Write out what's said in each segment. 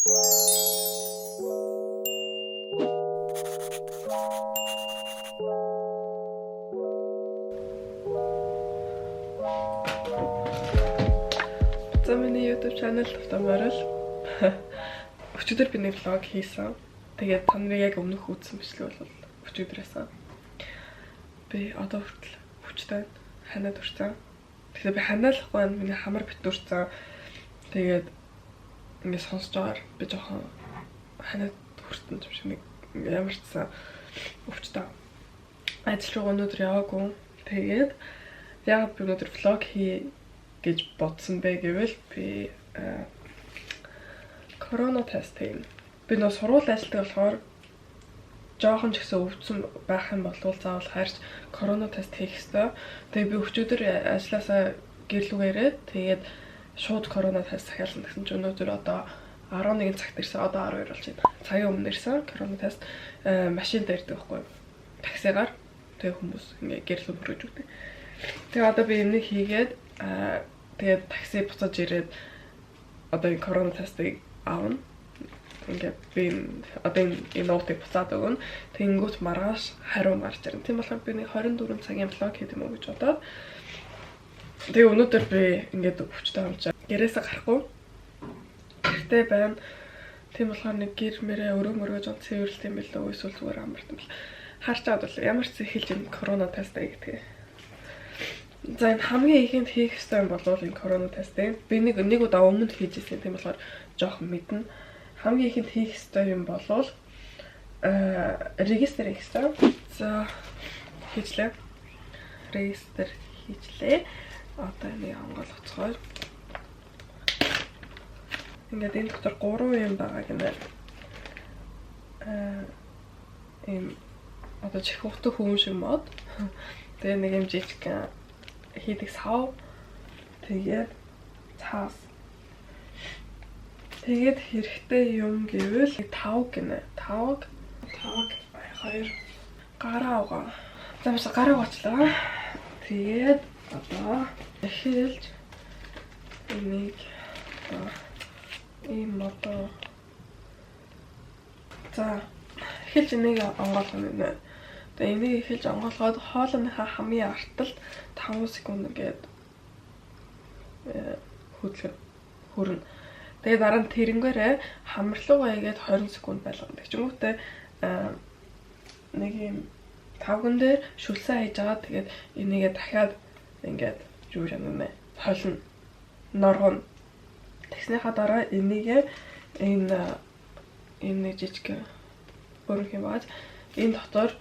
За, миний YouTube channel тавтан морил. Өчигдөр би нэг vlog хийсэн. Тэгээд та нарын яг өмнөх үзсэн бичлэг бол өчигдрээсэн. Би одоо хүртэл хүчтэй ханаад хүрсэн. Тэгэхээр би ханаалахгүй байна. Миний хамар битүүрсэн. Тэгээд ингээд сонсож байгаагаар би жоохон ханаад хүртэн юм шиг нэг ямар ч сан өвчтэй. Ажил руу өнөөдөр яваагүй. Тэгээд яг би өнөөдөр vlog хий гэж бодсон бэ гэвэл би корона тест хийнэ. Би нөө сургууль ажилладаг болохоор жоохон ч гэсэн өвдсөн байх юм бол заавал харьж корона тест хийх ёстой. Тэгээ би өчигдөр ажилласаа гэр лүүгээ ирээд, тэгээд шууд корона тест захиалсан гэсэн чинь өнөөдөр одоо 11 цагт ирсэн. Одоо 12 болж байна. Цагийн өмнө ирсэн корона тест машин дээр ирдэг байхгүй юу? Таксигаар тэгээ хүмүүс ингээ гэр лүү хүргэж өгдөг. Тэгээ одоо би энийг хийгээд, тэгээд такси буцаж ирээд одоо энэ корона тестыг авна. Ингээд би одоо энэ ноутыг буцаад өгнө. Тэнгүүт маргааш хариу гарч ирнэ. Тийм болохоор би нэг 24 цагийн vlog хийх юм уу гэж бодоод, тэгээ өнөөдөр би ингээд өвчтэй хамжаа. Гэрээсээ гарахгүй. Гэртээ байна. Тийм болохоор нэг гэр мэрээ өрөө мөргөө жон цэвэрлэх юм билүү, эсвэл зүгээр амарт юм бэл. Харж аваад бол ямар ч эхэлж энэ корона тест гэдэг. За, энэ хамгийн ихэнд хийх ёстой юм бол энэ корона тест ээ. Би нэг удаа өмнө хийж ирсэн. Тийм болохоор жоохон мэднэ. Хамгийн ихэнд хийх ёстой юм бол register хийх ёстой. За, хийжлээ. Register хийжлээ. Одоо энийг онгойлгоцгоё. Ингээд энэ дотор 3 юм байгаа гинэ. Ийм одоо чих утга хүүн шиг мод. Тэгээ нэг юм жижиг хийдэг сав. Тэгээд цаас. Тэгээд хэрэгтэй юм гэвэл тавг гинэ. Тавг, тавг хоёр, гараа угаа. За, маш гараа угаачлаа. Тэгээд одоо эхэлж энийг одоо ийм модоо, за, эхэлж энийг онгойлгоно гинэ. Тэгээ энийг эхэлж онгойлгоод хоолойныхаа хамгийн арталт 5 секунд ингээд хөдлөх хөрнө. Тэгээ дараа нь тэрнгээрээ хамарлуугаа игээд 20 секунд байлгана. Тэгчингүүтээ нэг юм тавган дээр шүлсэн хийж байгаа. Тэгээд энийгээ дахиад ингээд юу юм бэ? Холно. Норгоно. Тэгснийхаа дараа энийгээ энэ нэг жижиг өрөх юм бааз энэ дотор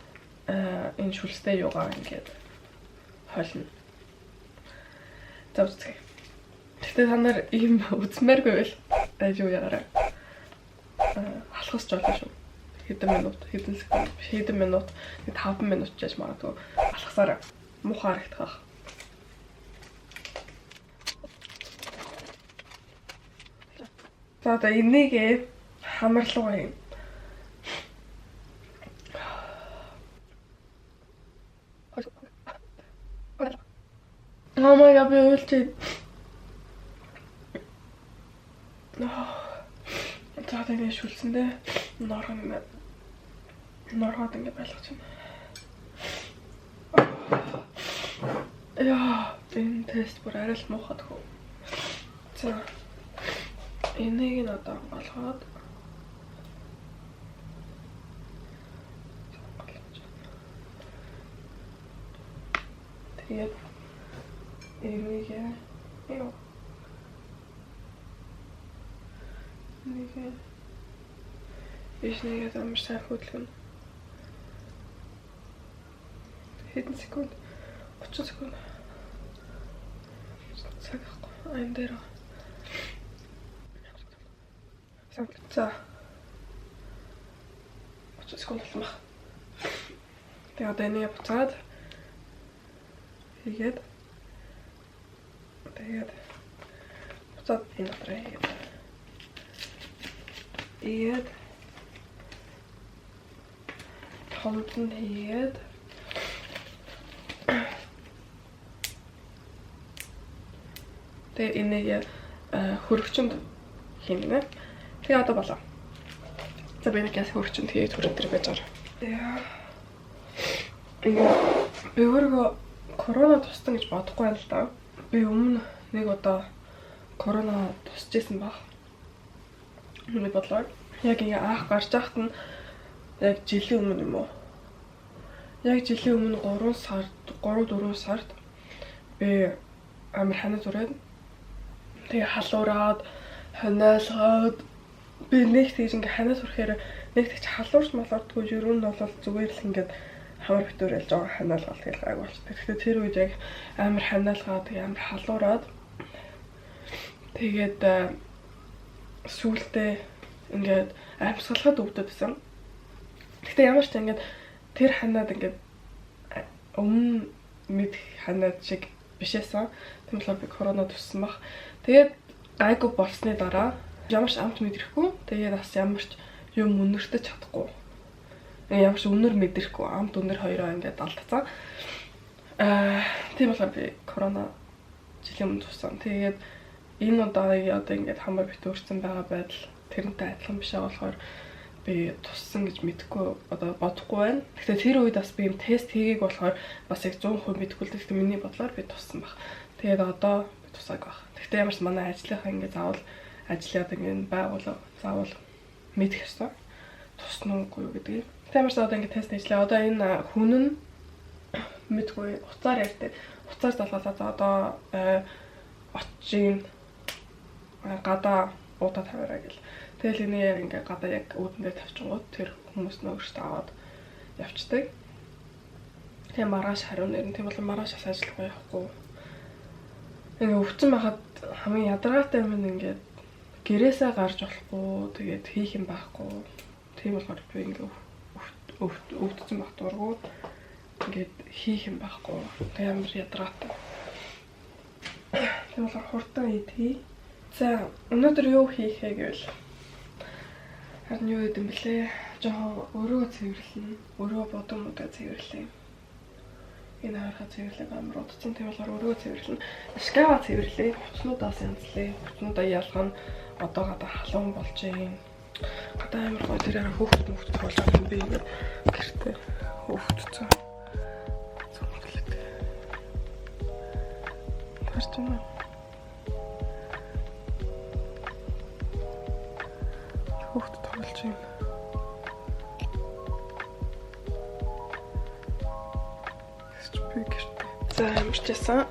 энэ шүлстэй юугаа ингээд холно. За, үзье. Гэхдээ та нар ийм үзмээргүй байл юу ягаарай. Алхасч болно шүү. Хэдэн минут, хэдэн секунд, хэдэн минут, 5 минут ч яж магадгүй алхасаарай. Муухай харагдах ах. За, одоо энийг хамарлуугаа юм. Oh my God, би уйлж байна. За, тэгээ шүлсэндээ норгон норгоод ингэ байлгаж байна. Яа, энэ тест бүр арай л муухай тхөө. За, энийг нь одоо онгойлгоод. Тэгээд энийг юу нэг биш нэгээд амар сайн хөдөлгөнө. Хэдэн секунд? 30 секунд. Цаг ахгүй. Энэ дээр. За. 30 секунд болсон баг. Тэгээ одоо энийг буцаад хийгээд, тэгээд буцаад энэ дотор хийгээд. Тэгээд томд нь хийгээд, тэгээ энийг хөрөгчөнд хийнэ. Тэгээ одоо болоо. За би нэг яс хөрчин тэгээ төрөн дээр байж байгаа. Ингээ би өөрийгөө корона туссан гэж бодохгүй байна л да. Би өмнө нэг удаа корона тусч исэн баг. Миний бодлоор яг ингээ анх гарч байхад нь яг жилийн өмнө юм уу? Яг жилийн өмнө 3 сард 3-4 сард би амар ханаа зүрээд тэгээ халуураад хониолгоод би нэг тэгж ингээ ханаа зүрхээр нэг тэгж халуурч малуурдгүй ер нь бол зүгээр л ингээд хамар битүүрэл жоохон ханиалгаал тэгэл гайг болчихдог. Тэгэхээр тэр үед яг амар ханиалгаа тэгээ амар халуураад тэгээд сүүлдээ ингээд амьсгалахад өвдөд байсан. Гэхдээ ямар ч ингээд тэр ханаад ингээд өмнө мэдх ханаад шиг биш байсан. Тийм болохоор би корона туссан баг. Тэгээд гайгүй болсны дараа ямар ч амт мэдрэхгүй. Тэгээд бас ямар ч юм үнэртэж чадахгүй. Ямар ч үнэр мэдрэхгүй. Амт үнэр хоёроо ингээд алдцсан. Тийм болохоор би корона жилийн өмнө туссан. Тэгээд энэ удаагийн одоо ингээд хамар битүүрсэн байгаа байдал тэрнтэй адилхан биш байгаа болохоор би туссан гэж мэдэхгүй одоо бодохгүй байна. Гэхдээ тэр үед бас би юм тест хийгээг болохоор бас яг 100% мэдэхгүй л. Гэхдээ миний бодлоор би туссан баг. Тэгээд одоо би тусааг баг. Гэхдээ ямар ч манай ажлынхаа ингээд заавал ажлын одоо ингээд байгууллага заавал мэдэх ёстой. Тусна уугүй юу гэдгийг. Гэхдээ ямар ч одоо ингээд тест хийлээ. Одоо энэ хүн нь мэдгүй уцаар ярьдаг. Уцаар залгаалаа. За одоо очиж гадаа удаа тавиараа гэл. Тэгэл энэ яг ингээ гадаа яг үүдэн дээр тавьчихгууд тэр хүмүүс нь өөрсдөө аваад явцдаг. Тэгээ маргааш хариу нэрн. Тийм бол маргааш бас ажиллахгүй явахгүй. Ингээ өвчин байхад хамгийн ядаргаатай юм нь ингээд гэрээсээ гарч болохгүй, тэгээд хийх юм байхгүй. Тийм болохоор би ингээ өвдсөн байх дургу. Ингээд хийх юм байхгүй. Тэг амар ядаргаатай. Тийм болохоор хурдан идэх. За өнөөдөр юу хийх вэ гэвэл харин юу гэдэм бэлээ? Жохон өрөө цэвэрлэнэ. Өрөө бодон модоо цэвэрлэе. Энэ харахад цэвэрлэг амар удацсан. Тийм болохоор өрөө цэвэрлэнэ. Шкафаа цэвэрлэе. Хувцснуудаас янзлээ. Хувцснуудаа ялгана. Одоо гадаа халуун болж байна. Гадаа амар гоё тэр арай хөөхт мөхт тоглож байгаа юм би ингээд гэртээ өвдсөн. Цэвэрлэг. Харж байна. Хөөхт тоглож байна. Би гэртээ. За ямарчсан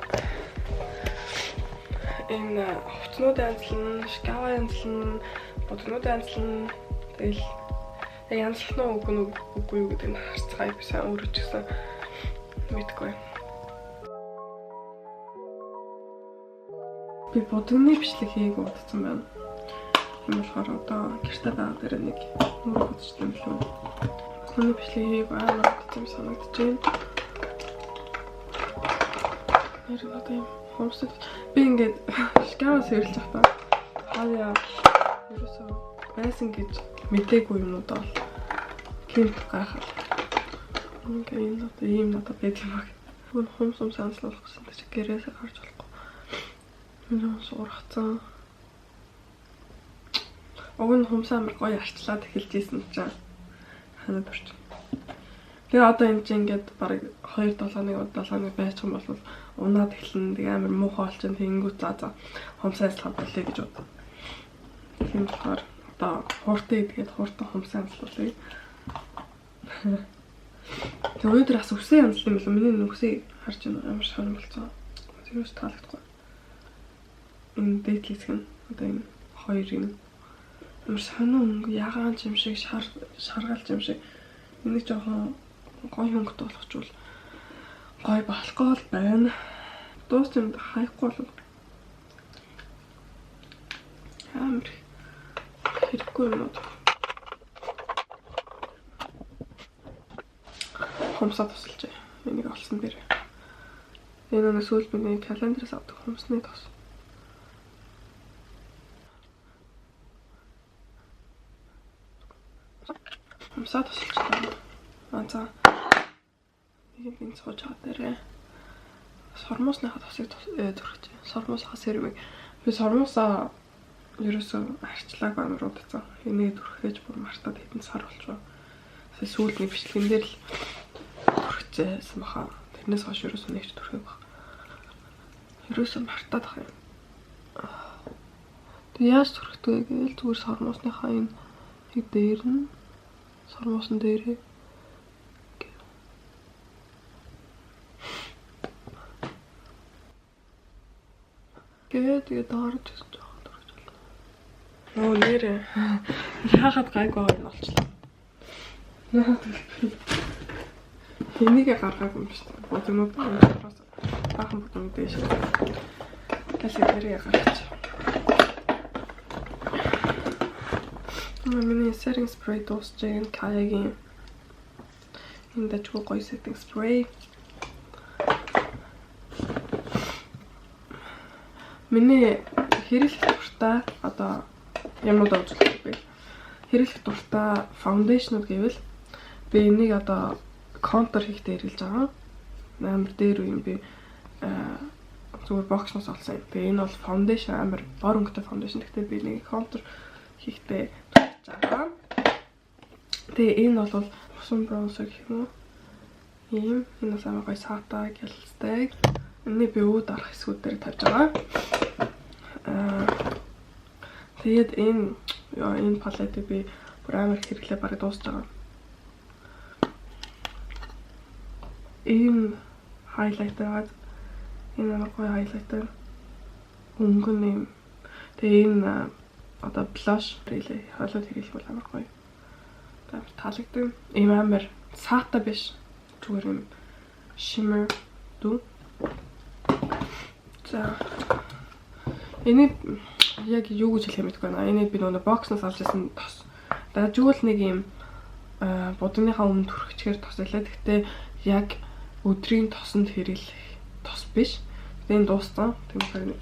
энэ хувцснууд янзлан, шкаф янзлан, бодгонууд янзлан. Тэгэл яг янзлах нь үгүй нь үгүй юу гэдэг нь харцгаая. Би сайн өөрөө ч гэсэн мэдэхгүй. Би бодгоны бичлэг хийгээг удацсан байна. Тийм болохоор одоо гэртээ байгаа дээр нэг нүрэг үзчихсэн юм билүү. Бодгоны бичлэг хийгээг амар удацсан санагдаж байна. Нэр одоо юм хумсад би ингээд шкафаа цэвэрлж байхдаа хаяа ерөөсөө байсан гэж мдээгүй юмнууд бол гинт гайхал. Ингээ энэ одоо ийм надад байдаг юм баг. Хүн хумс хумс анслуулах гэсэн чи гэрээсээ гарч болохгүй. Миний хумс ургацсан. Уг нь хумс амар гоё арчлаад эхэлж исэн чинь ханаад орчих. Тэгээ одоо энэ чинь ингээд бараг 2 7 1 7 1 байчих юм бол унаад эхэлнэ. Тэгээ амар муухай болчихно. Тэнгүүт за хумсаа анслах болъё гэж бодсон. Тийм болохоор одоо хууртай идгээд хууртай хумсаа анслуулъя. Тэгээ өнөөдөр бас үсээ янзлсан юм болов. Миний нүхсийг харж байна. Амар сонир болцсон. Тэрээс таалагдахгүй. Энэ дээд хэсэг нь одоо энэ хоёр юм амар сонин өнгө ягаан ч юм шиг шаргаалч юм шиг. Энийг жоохон гоё хөнгөтэй болгочвол гоё болохгүй л байна. Дуус юм хаяхгүй бол амар хэрэггүй юмнууд. Хумсаа тусалж. Энийг олсон дээр. Энэ нэг сүүл миний календараас авдаг хумсны тос. Хумсаа тусалж байна. За. Нэг юм сууж байгаа дээрээ. Сормуусныхаа тосыг зөрөх. Сормуусынхаа сервийг би сормуусаа Ерөөсөө арчлаагүй, амар удацсан. Энийг түрхэхэж бүр мартаад хэдэн сар болчихоо. Сүүлд нэг бичлэгэн дээр л түрхчихсэн баха. Тэрнээс хойш ерөөсөө нэг ч түрхээг баг. Ерөөсөө мартаад ах юм. Тэг яаж түрхдэг вэ гэвэл зүгээр сормуусныхаа энэ нэг дээр нь, сормуусан дээрээ. Тэгээд тэгээд доорч гэсэн жоохон түрхэж болно. Оо, нэрээ. Яхад гайгүй байгаа юм болчлоо. Яхад энийг гаргаагүй юм шүү дээ. Будагнууд дороос баахан будаг дээш. Тэсээ нэрээ гаргач. Миний setting spray дуусч байгаа, Caia-гийн энэ дажгүй гоё setting spray. Миний хэрэглэх дуртай одоо юмнууд үзүүлэх бэ? Хэрэглэх дуртай foundation-ууд гэвэл би энийг одоо contour хийхдээ хэрэглэж байгаа. Амар дээр үе юм, би зүгээр box-ноос олсон юм. Тэгээ энэ бол foundation, амар бор өнгөтэй foundation. Гэхдээ би нэг contour хийхдээ түрхэж байгаа. Тэгээ энэ бол усан bronzer гэх юм уу? Ийм, энэ бас амар гоё саатай, гялцтай. Энийг би үүд арах хэсгүүд дээр тавьж байгаа. Тэгээд энэ ёо энэ palette-ыг би бүр амар хэрэглээ, бараг дуусч байгаа. Ийм highlight байгаад, энэ амар гоё highlighter. Өнгө нь юм. Тэгээ энэ одоо blush рэлээ хоолойд хэрэглэх бол амар гоё. Амар таалагддаг. Ийм амар саатай биш. Зүгээр юм shimmer дүү. За. Энийг яг юу гэж хэлэх мэдэхгүй байна. Энийг би нөгөө box-ноос авч ирсэн тос. Дажгүй л нэг юм будагныхаа өмнө түрхчихээр тос байлаа. Гэхдээ яг өдрийн тосонд хэрэглэх тос биш. Тэгээ энэ дууссан. Тийм болохоор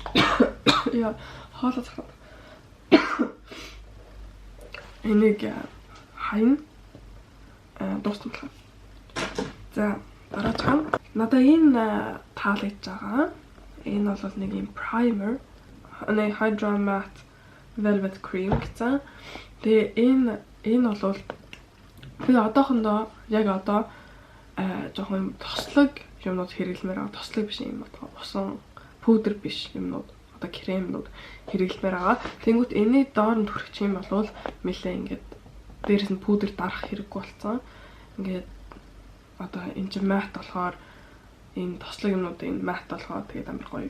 яа хоолой захаад. Энийг хайна. Дууссан болохоор. За, дараачих нь надаа энэ таалагдж байгаа. Энэ бол нэг юм primer, нэг Hydra Matte Velvet Cream гэсэн. Тэгээ энэ бол би одоохондоо яг одоо жоохон юм тослог юмнууд хэрэглэмээр байгаа. Тослог биш, юм одоо усан пудр биш юмнууд, одоо кремнүүд хэрэглэмээр байгаа. Тэнгүүт энэний доор нь түрхчих юм бол нэлээ ингээд дээрэс нь пудр дарах хэрэггүй болсон. Ингээд одоо энэ чинь matte болохоор, энэ тослог юмнууд энэ matte болохоор тэгээд амар гоё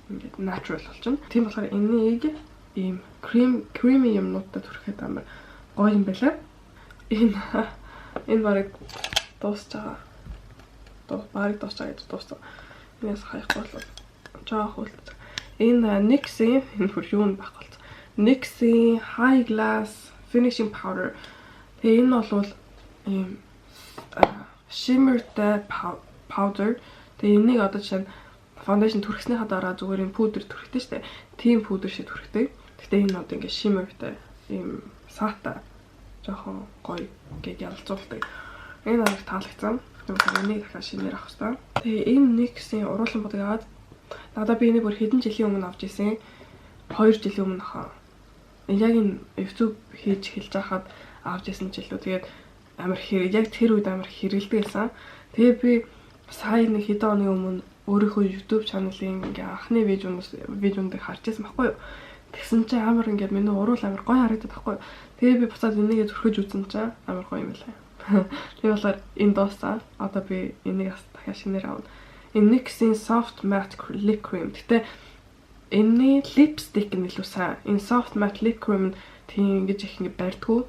ингээд natural болчихно. Тийм болохоор энийг ийм cream creamy юмнуудтай түрхэхэд амар гоё юм байлаа. Энэ барыг дуусч байгаа. Барыг дуусч байгаа гэж дууссан. Энэс хаяхгүй бол жоох үлдсэн. Энэ NYX-ийн, энэ бүр юу нь байхгүй болсон. NYX-ийн High Glass Finishing Powder. Тэгээ энэ бол ийм shimmerтай powder. Тэгээ энийг одоо жишээ нь foundation түрхснийхаа дараа зүгээр юм пудр түрхдэг штэ. Тийм пудр шиг түрхдэг. Гэтэ энэ одоо ингээ shimmerтай, ийм саатай, жоохон гоё ингээд ялцуулдаг. Энэ амар таалагдсан. Тэгэхээр энийг дахиад шинээр авах хэрэгтэй. Тэгээ энэ NYX-ийн уруулан будаг аваад надаа, би энийг бүр хэдэн жилийн өмнө авч ирсэн. 2 жилийн өмнө хаа. Яг энэ YouTube хийж эхэлж байхад авч ирсэн ч илүү. Тэгээд амар хэрэг яг тэр үед амар хэрэгэлдэг байсан. Тэгээ би сая нэг хэдэн оны өмнө өөрийнхөө YouTube channel-ын ингээ анхны видеонуудыг харж байсан байхгүй юу? Тэгсэн чинь амар ингээд миний уруул амар гоё харагдаад байхгүй юу? Тэгээ би буцаад энийгээ түрхэж үзсэн чинь амар гоё юм байна. Тэгээ болохоор энэ дуусаа. Одоо би энийг бас дахиад шинээр авна. Энэ NYX-ийн Soft Matte Lip Cream. Гэтэ энэний lipstick нь илүү сайн. Энэ Soft Matte Lip Cream нь тийм ингэж их ингэ барьдгүй.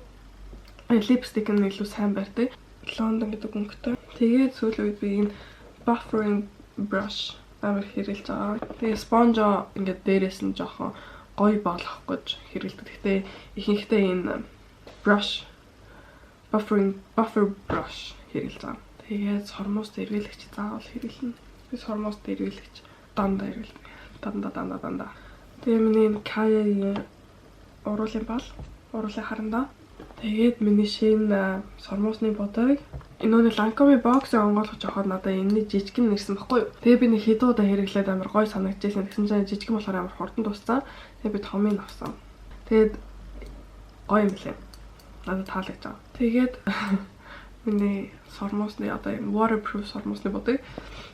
Lipstick нь илүү сайн барьдаг. London гэдэг өнгөтэй. Тэгээд сүүлийн үед би энэ buffering brush амар хэрэглэж байгаа. Тэгээ sponge ингээд дээрээс нь жоохон гоё болгох гэж хэрэглэдэг. Гэтэ ихэнхдээ энэ brush buffering buffer brush хэрэглэж байгаа. Тэгээд сормуус дэргэлэгч заавал хэрэглэнэ. Би сормуус дэргэлэгч дандаа хэрэглэдэг. Дандаа, дандаа, дандаа. Тэгээ миний энэ Caia-гийн уруулын бал, уруулын харандаа. Тэгээд миний шинэ сормуусны будаг. Энэ Lancome box онгойлгож авахад надад энэний жижигэн нэрсэн баггүй юу. Тэгээ би нэг хэдэн удаа хэрэглээд амар гоё санагдчихсэн. Тэгсэн чинь жижигэн болохоор амар хурдан дууссан. Тэгээ би томыг авсан. Тэгээд гоё юм лээ. Надад таалагдж байгаа. Тэгээд миний сормуусны одоо юм waterproof сормуусны будаг.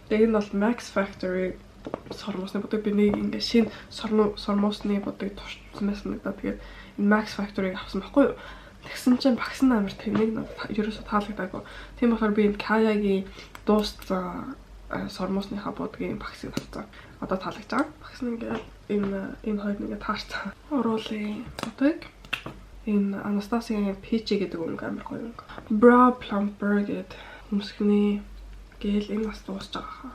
Тэгээ энэ бол Max Factory сормуусны будаг. Би нэг ингээ шинэ сормуусны будаг туршсан байсан надад. Тэгээд энэ Max Factory-г авсан байхгүй юу? Тэгсэн чинь багс нь амар тэнэг надад ерөөсөө таалагдаагүй. Тийм болохоор би энэ Kaya-гийн дууссан сормуусныхаа будгийн багсыг авсан. Одоо таалагдж байгаа. Багс нь ингээ энэ хоёр ингээ таарсан. Уруулын будаг. Энэ Anastasia-гийн Peachy гэдэг өнгө амар гоё өнгө. Brow Plumper гэдэг хөмсгний гель энэ бас дуусч байгаа хаа.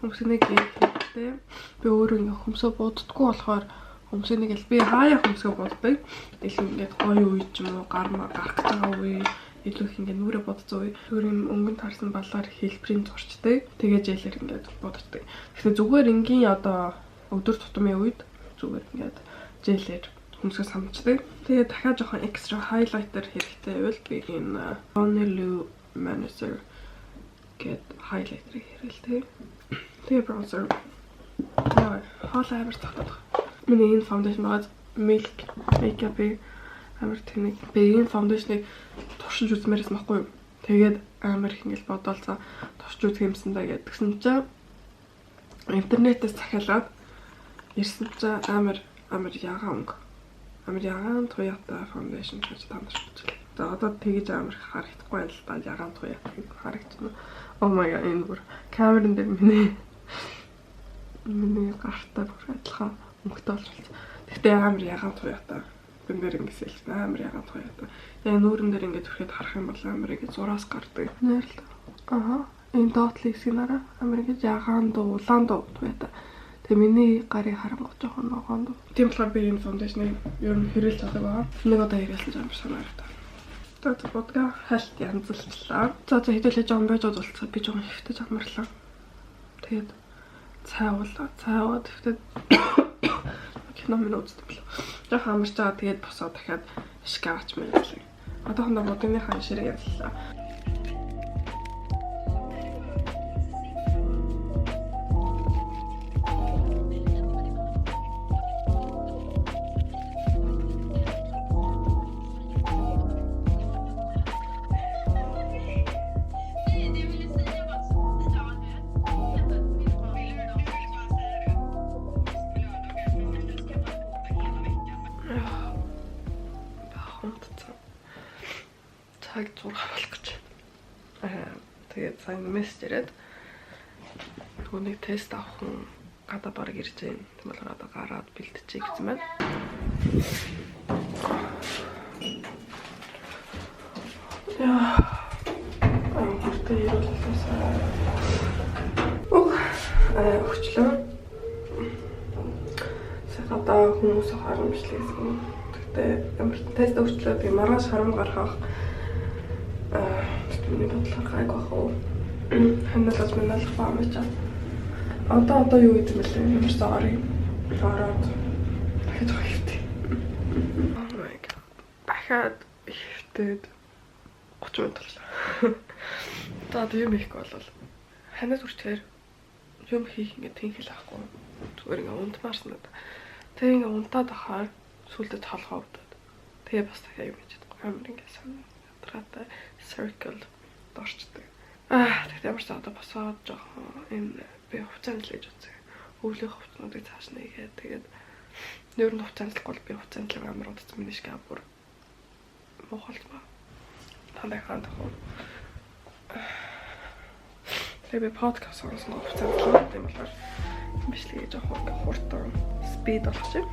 Хөмсгний гель хэрэгтэй. Би өөрөө ингээ хөмсөө буддаггүй болохоор хөмсгний гель би хаяа хөмсгөө буддаг. Илүү ингээд гоё үе ч юм уу гарах гэж байгаа үе илүү их ингээд нүрээ будсан үе. Түр юм өнгөн таарсан баллаар хэлбэрийн зурчдаг. Тэгээ желээр ингээд буддаг. Тэгэхээр зүгээр энгийн одоо өдөр тутмын үед зүгээр ингээд желээр хөмсгөө самчдаг. Тэгээ дахиад жоохон extra highlighter хэрэгтэй байвал би энэ Bonelu Manager гэд highlighter-ыг хэрэглэдэг. Тэгээ bronzer. Яа, хоол амар цогтоод байгаа. Миний энэ foundation байгаа Milk Makeup-ийн амар тэнэг. Би энэ foundation-ыг туршиж үзмээрсэн байхгүй юу? Тэгээд амар их ингээл бодоол за туршиж үзэх юмсан да гэдгсэн чинь интернетээс захиалаад ирсэн чинь амар амар ягаан өнгө. Амар ягаан туяатай foundation гэж та нар үзлээ. За одоо тэгэж амар их харагдахгүй байна л да. Ягаан туяатай харагдчихна. Oh my god, энэ бүр камерын дээр миний гартай бүр адилхан өнгөтэй болж болсон. Тэгтээ амар ягаан туяатай. Гэн дээр ингэ сэлсэн амар ягаан туяатай. Яг нүүрэн дээр ингэ түрхэд харах юм бол амар ингэ зураас гардаг. Нэр л. Аха. Энэ доотлын хэсгийг нараа амар ингэ ягаан дуу, улаан дуу туяатай. Тэгээ миний гарыг харангуй жоохон ногоон дуу. Тийм болохоор би энэ foundation-ыг ер нь хэрэглэж чаддаг байгаа. Нэг удаа хэрэглэсэн ч амар санаа. За будгаа хальт янзалчлаа. За хэдүүлээ жоон байж болцоо би жоон хэвтэж амарлаа. Тэгээд цай уулаа. Цай уугаад хэвтээд кино минь үздэг болов. Жохон амарч байгаа тэгээд босоо дахиад шкафч мэлээ. Одоохондоо будгийнхаа ширэг янзлаа. Цаг 6 болох гэж. Тэгээд сайн мессеж ирээд түүнийг тест авах хүн гадаа бараг ирж байна. Тийм болохоор одоо гараад бэлтжээ гэсэн байна. Яа. Ай, гэртээ ирүүлсэн. Өгчлөө. Сайн одоо хүмүүс харамчлаа гэсэн. Тэгтээ ямар тест өгчлөө. Тэгээ маргааш харам гарах. Миний бодлоор гайг бах уу. Ханилаж миналах баа мэж. Одоо юу гэдэг юм бэ? Ямар ч орё. Ороод дахиад хэвтээ. Oh my god. Дахиад хэвтээд 30 минут боллоо. Одоо юм хийхгүй болвол ханаас үрчээр юм хийх ингээ тэнхэл авахгүй. Зүгээр ингээ унтмаар санагдаа. Тэгээ ингээ унтаад ахаар сүлдө толгоо өвдөд. Тэгээ бас дахиад юм хийж чадахгүй. Амар ингээ сонь ядаргаатай circle дорчдаг. Тэгтээ ямар ч одоо босоод жоохон энэ би хувцас анзлаж үзье. Өвлийн хувцснуудыг цааш нэгээд тэгээд ер нь хувцас анзлахгүй бол би хувцас анзлах амар удацсан миний шкаф бүр муухайлт ба. Тандаа хаан тахуу. Тэгээ би подкаст сонсон хувцас анзлах юм болохоор бичлэгээ жоохон хурдан спид болгочих.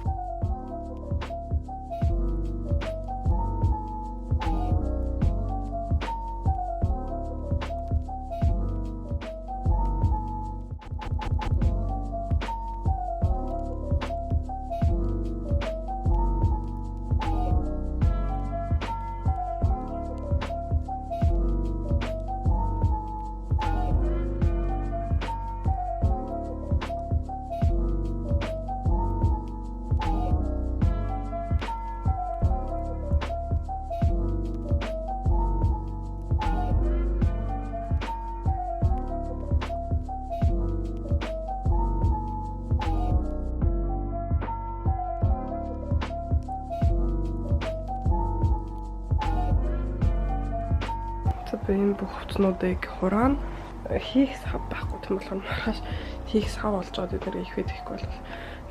Би энэ бүх хувцнуудыг хураана. Хийх сав байхгүй, тийм болохоор маргааш хийх сав олж аваад бид нэр ихэд хийхгүй бол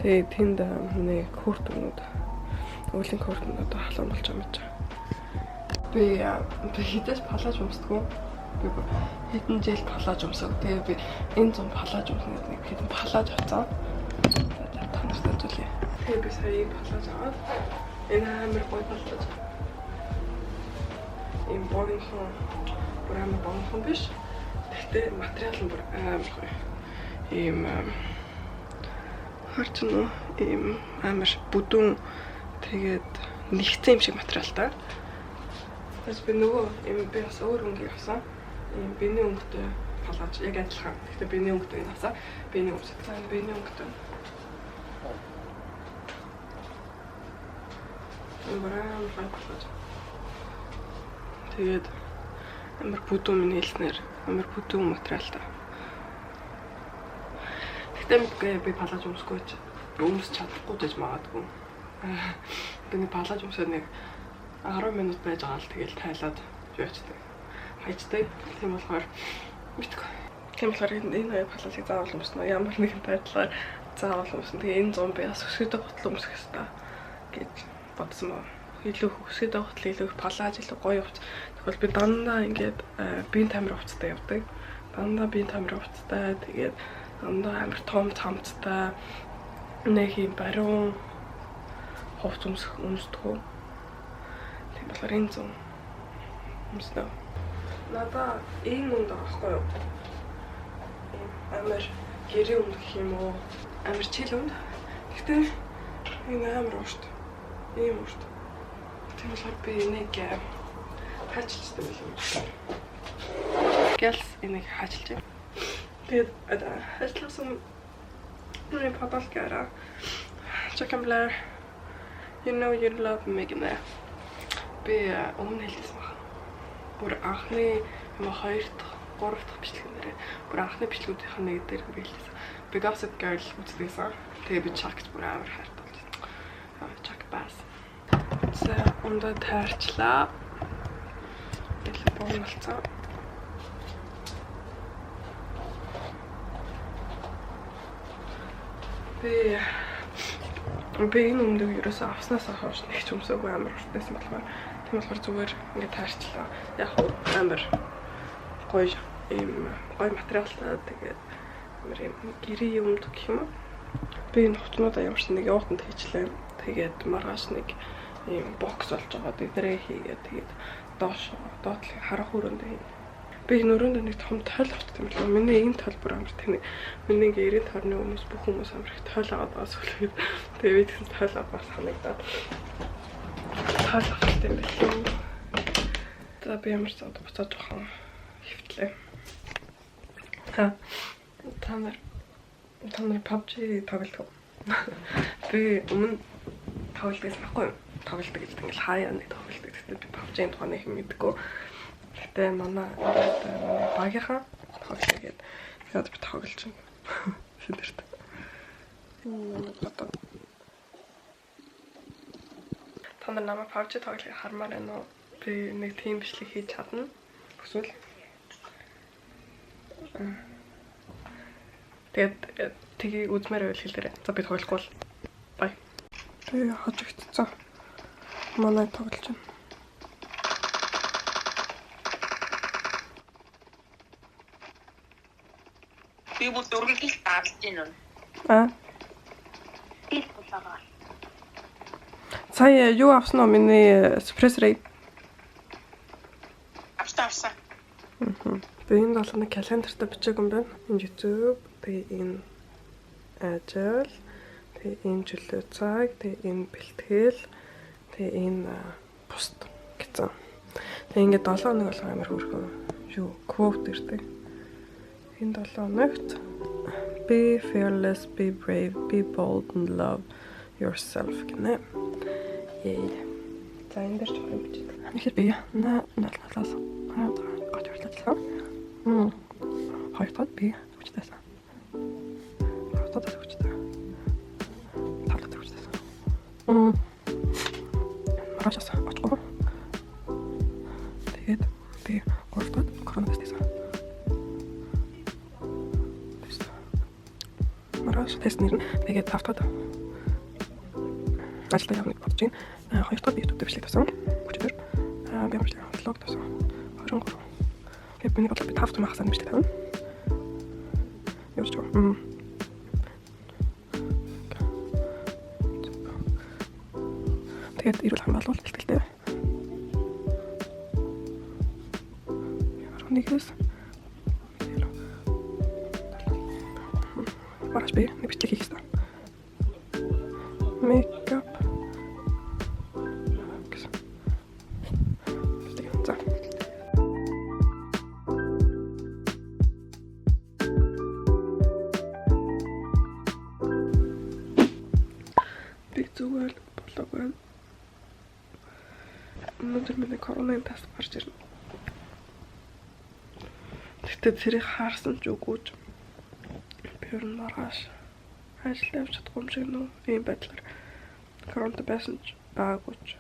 тэгээ тэнд миний куртнууд, өвлийн куртнууд одоо халуун болж байгаа юм чи. Би хэдэж палаж өмсдгүү. Би хэдэн жил палаж өмсөв. Тэгээ би энэ зам палаж өмснө гэдэг нэг хэдэн палаж авцсан. За, та нарт үзүүлье. Тэгээ би сая ийм палаж аваад, энэ амар гоё палаж. Ийм богинохон, бүр амар богинохон биш. Гэхдээ материал нь бүр амар гоё. Ийм харж байна уу? Ийм амар бүдүүн, тэгээд нэгцэн юм шиг материалтай. Тэгээс би нөгөө ийм би бас өөр өнгийг авсан. Ийм биений өнгөтэй палаж, яг адилхан. Гэхдээ биений өнгөтэй энэ авсан. Биений өмсөд. За, энэ биений өнгөтэй. Энэ бүр амар гоё палаж. Тэгээд амар бүдүүн, миний хэлснээр амар бүдүүн материалтай. Гэхдээ мэдгүй, би палаж өмсөхгүй ч өмсч чадахгүй ч гэж магадгүй. Би нэг палаж өмсөөд нэг 10 минут байж байгаа л тэгэл тайлаад юу ячдаг. Хайчдаг. Тийм болохоор мэдгүй. Тийм болохоор энэ хоёр палажийг заавал өмснө. Ямар нэгэн байдлаар заавал өмснө. Тэгээ энэ зам би бас өсгөдөө гутал өмсөх ёстой гэж бодсон байна. Илүү өсгөдөө гутал, илүү их палаж, илүү гоё хувц. Тэгвэл би дандаа ингээд биеийн тамир хувцастай явдаг. Дандаа биеийн тамир хувцастай. Тэгээд дандаа амар том цамцтай, нэг юм бариун хувц өмсдөг. Тийм болохоор энэ зам өмснө. Надаа ийм үнд байгаа байхгүй юу? Ийм амар гэрээ үнд гэх юм уу? Амар chill үнд. Гэхдээ энэ амар урт. Ийм урт. Тийм болохоор би энийг хаачилчтай байлаа юм. Гялс энийг хаачилж байна. Тэгээд ажилласан миний подолкаараа Chuck and Blair, "You know you love me" гэнэ. Би өмнө хэлсэн байна. Бүр анхны юм хоёр дахь, гурав дахь бичлэг нэрээ. Бүр анхны бичлэгүүдийнх нь нэг дээр би хэлсэн. Би Gossip Girl үздэг. Тэгээ би Chuck бүр амар хайртай болж байна. Chuck Bass. За, өндөө тайрчлаа. Илүү богино болсон. Би энэ өмдөг ерөөсөө авснаас хойш нэг ч өмсөөгүй, амар урт байсан болохоор, тийм болохоор зүгээр ингээд таарчлаа. Яг хуу амар гоё, ийм гоё материалтай, тэгээд амар ийм гэрээ өмдөг гэх юм уу. Би энэ хувцнуудаа ямар ч нэг явуултанд хийчлээ. Тэгээд маргааш нэг ийм box болж байгаа. Тэднэрээ хийгээд, тэгээд доош доотлын харах өрөөндөө хийнэ. Би энэ өрөөндөө нэг том тойл авчихсан юм лээ. Миний энэ тойл бүр амар тэнэг. Миний ингээ 90 тойрны хүмүүс, бүх хүмүүс амар их тойл аваад байгаа сүлээд. Тэгээ би тэгсэн тойл авах санагдаад. Тойл авчихсан юм билүү. За, би ямар ч зад буцаад жоохон хөвтлээ. Ха. Та нар PUBG тоглодог. Би өмнө тоглодог гэсэн байхгүй юу? Тоглодог гэж ингээл хаяа нэг тоглодог. Гэхдээ би PUBG-ийн тухай нэг юм мэдэхгүй. Гэтэ манай багийнхаа тоглоё гээд тэгээд би тоглож байна. Шинэрт. Одоо та нар намайг PUBG тоглохыг хармаар байна уу? Би нэг тийм бичлэг хийж чадна. Хүсвэл. Тэгээд тгийг үзмээр байвал хэлээрэй. За, би тоглохгүй бол bye. Би хожигдсон. Манай тоглож байна. Би бүр дөрвөлж даалж байна. А? Би болоогоо. Сая юу авсан уу, миний suppressor? Авсан, авсан. Би энэ долоо нэг календарт бичээгүй юм байна. Энэ YouTube, тэгээ энэ ажил, тэгээ энэ чөлөө цаг, тэгээ энэ бэлтгэл, тэгээ энэ бусд гэсэн. Тэгээ ингээд 7 хоног болгоо амар хөөрхөн юу quote ирдэг. Энэ 7 хоногт "Be fearless, be brave, be bold and love yourself" гинэ. Yay. За, энэ дээр жоохон юм бичээд. Тэгэхээр би 0 0-аас 16 гоч хүртэл. Хоёр дахь би хүчтэйсэн. Тавтаад хүчтэй. Тавтаад хүчтэйсэн. Маргаашаас очихгүй. Тэгээд би 3 дахь корона тест хийсэн. Тест. Маргааш тест нэрнэ. Тэгээд 5 дахь ажилдаа явна гэж бодож байна. 2 дахь би YouTube дээр бичлэг тавьсан. Өчигдөр би ямар ч vlog тавьсан. 23. Тэгээд миний бодлоор би 5 дахь хагас бичлэг тавина. Явж байгаа. Тэгээд эрүүл ахуйн болвол бэлтгэлтэй. 11-ээс маргааш би нэг бичлэг хийх ёстой. Makeup гэсэн. За. Би зүгээр болоог байна. Өнөөдөр миний коронавирус тест гарч ирнэ. Гэхдээ тэрийг харсан ч үгүй ч би ер нь маргааш ажилд явж чадахгүй юм шиг нөө ийм байдлаар коронавирус байсан ч байгаагүй ч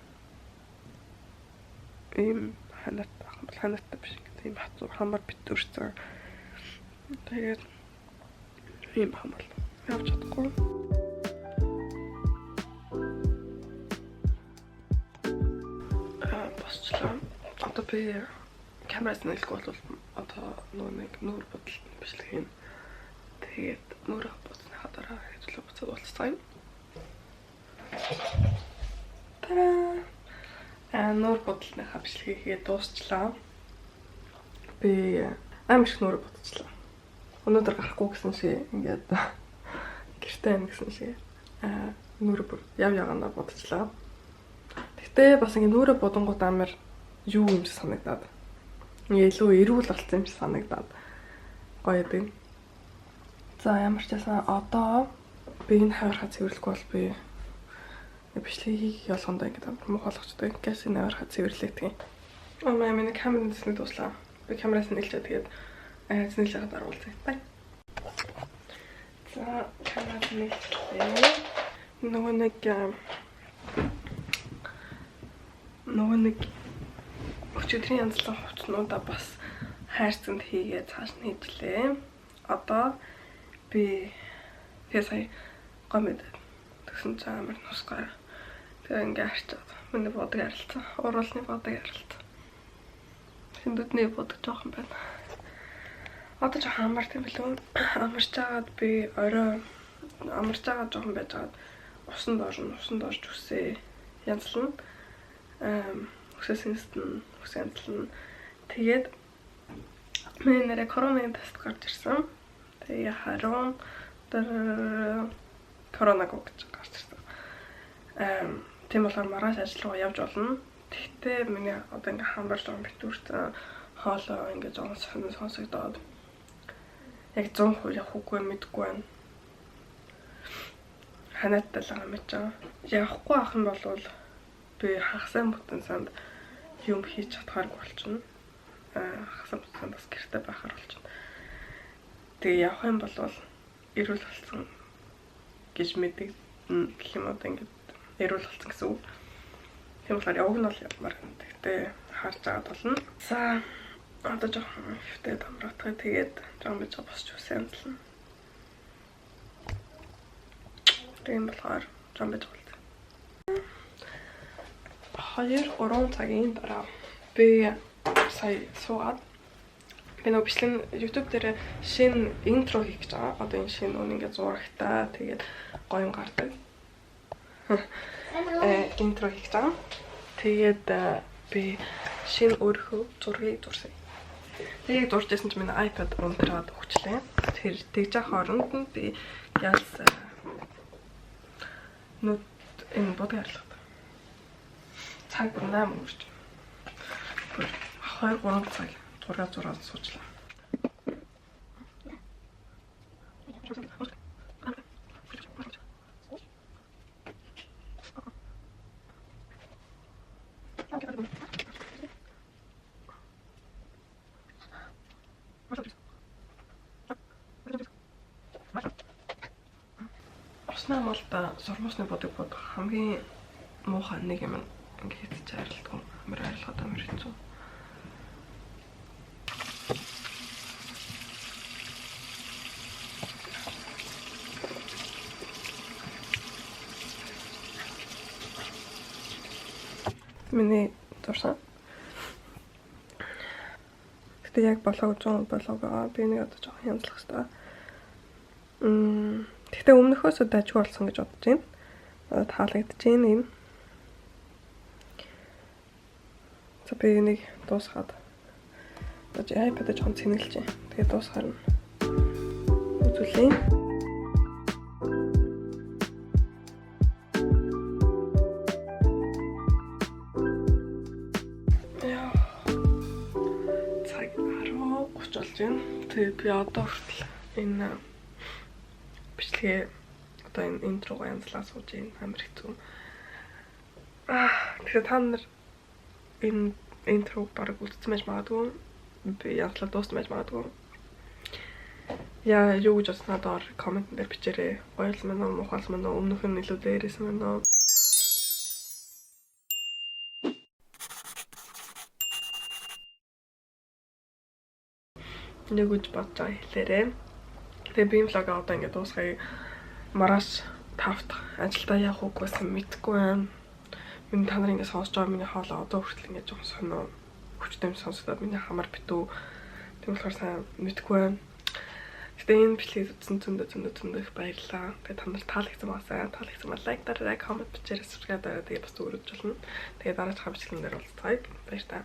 ийм ханаат байх юм бол ханааттай биш ингээд ийм хацуу хамар битүүрсэн. Тэгээд ийм байх юм бол явж чадахгүй. Босчлаа. Одоо би камераас нэлэхгүй бол одоо нөгөө нэг нүүр будалт бичлэг хийнэ. Тэгээд нүүр будсныхаа дараа хэвлээ буцаад уулзцгаая. Та-даа! Нүүр будалтныхаа бичлэгийг хийгээд дуусчлаа. Би амар их нүүр будчихлаа. Өнөөдөр гарахгүй гэсэн шиг ингээд гэртээ юм гэсэн шиг нүүр бүр яв ягаанаа будчихлаа. Гэтэ бас ингээд нүүрээ будангууд амар юу юм шиг санагдаад. Ингээ илүү эрүүл болсон юм шиг санагдаад гоё юм. За ямар ч байсан одоо би энэ хавирхаа цэвэрлэхгүй бол би бичлэг хийх ялгандаа ингээд амар муухай болгочтой. Гэс энэ хавирхаа цэвэрлэх тийм. Аа миний камерын зэсний дуслаа. Би камераас нэлчээ тэгээд зэнэл яагаад даруулъя. Бай. За камераас нэлчлээ. Нөгөө нэг өчигдрийн янзлан хувцснуудаа бас хайрцагт хийгээ цааш нь хийжлээ. Одоо би тэгээ сая гоо мэдээд тэгсэн чинь амар нусгаар. Тэгээ ингээ харчаад миний бодог арилцсан. Уруулны бодог арилцсан. Хиндүүдний бодог жоохон байна. Одоо жоохон амарт юм билүү? Амарч агаад би орой амарч агаад жоохон байж агаад усанд орно, усанд орж үсээ янзлана. Үсээ сэнстэн, үсээ янзлана. Тэгээд миний нэрээ коронавирус тест гарч ирсэн. Тэгээ хариу коронавиг гэж гарч ирсэн. Тийм болохоор маргааш ажил руу явж болно. Тэгтээ миний одоо ингээ хамбар жоохон битүүрсэн, хоолой ингээ жоохон сонин сонсогдоод яг 100% явах үгүй мэдгүй байна. Ханааттай л байгаа мэдэж байгаа. Явахгүй ах юм бол би хагасаа бүтэн санд юм хийж чадхааргүй болчихно. Хагасаа бүтэн санд бас гэрте байхаар болчихно. Тэгээ явах юм бол эрүүл болсон гэж мэддэг гэх юм одоо ингээд эрүүл болсон гэсэн үг. Тийм болохоор явг нь бол явмаар. Тэгтээ харж байгаад болно. За одоо жоохон хэвтэй дамраатгаа тэгээд жоохон бич босч үсэн янзлана. Тийм болохоор жоохон бич болтой. 2-3 цагийн дараа би сая суугаад би нөгөө бичлэг YouTube дээр шинэ интро хийх гэж байгаа. Одоо энэ шинэ үн ингээд зурагтай тэгээд гоё юм гардаг. Интро хийх гэж байгаа. Тэгээд би шинэ өөрийнхөө зургийг зурсан. Тэгээд зурж байсан чинь миний iPad унтраад өгчлээ. Тэр тэгж явах хооронд нь би ялс нүд энэ бодог арилгад. Цаг бүр 8 өнгөрч. 2-3 цаг зураг суучлаа. Усны амгалт сурмуусны бодог бодох хамгийн муухай нэг юм ингээ хэзээ арилдаг. Амар арилгаад амар хэцүү. Миний зурсан. Гэтэ яг болоог 100% болоог байгаа. Би нэг одоо жоохон янзлах хэрэгтэй. Гэхдээ өмнөхөөсөө дажгүй болсон гэж бодож байна. Одоо таалагдж байна энэ. За би энийг дуусгаад одоо iPad-а жоохон цэнгэлж байна. Тэгээ дуусгаар нь үзүүлье. Яа. Цаг 10:30 болж байна. Тэгээ би одоо хүртэл энэ бичлэгээ одоо энэ интрого янзлаа сууж байна. Амар хэцүү. Тэгэхээр та нар энэ интрог бараг үзсэн байж магадгүй. Би янзлаа дууссан байж магадгүй. Яа, юу гэж бодсноо доор коммент дээр бичээрэй. Гоёлсон байна уу, муухайлсан байна уу, өмнөх нь илүү дээрээсэн байна уу? Нэг гэж бодож байгаа хэлээрэй. Тэгээ би влог одоо ингээд дуусгая. Маргааш 5 дахь ажилдаа явах уугүй сайн мэдэхгүй байна. Миний та нар ингээд сонсож байгаа миний хоолой одоо хүртэл ингээд жоохон сонио хүчтэй юм сонсогдоод миний хамар битүү. Тийм болохоор сайн мэдэхгүй байна. Гэтэ энэ бичлэгийг үзсэн зөндөө их баярлалаа. Тэгээ та нар таалагдсан байгаасай. Таалагдсан бол лайк дараарай, коммент бичээрэй, subscribe дараарай. Тэгээ бас зүгээр үзэж болно. Тэгээ дараагийн бичлэгэн дээр уулзцгаая. Баяр таа.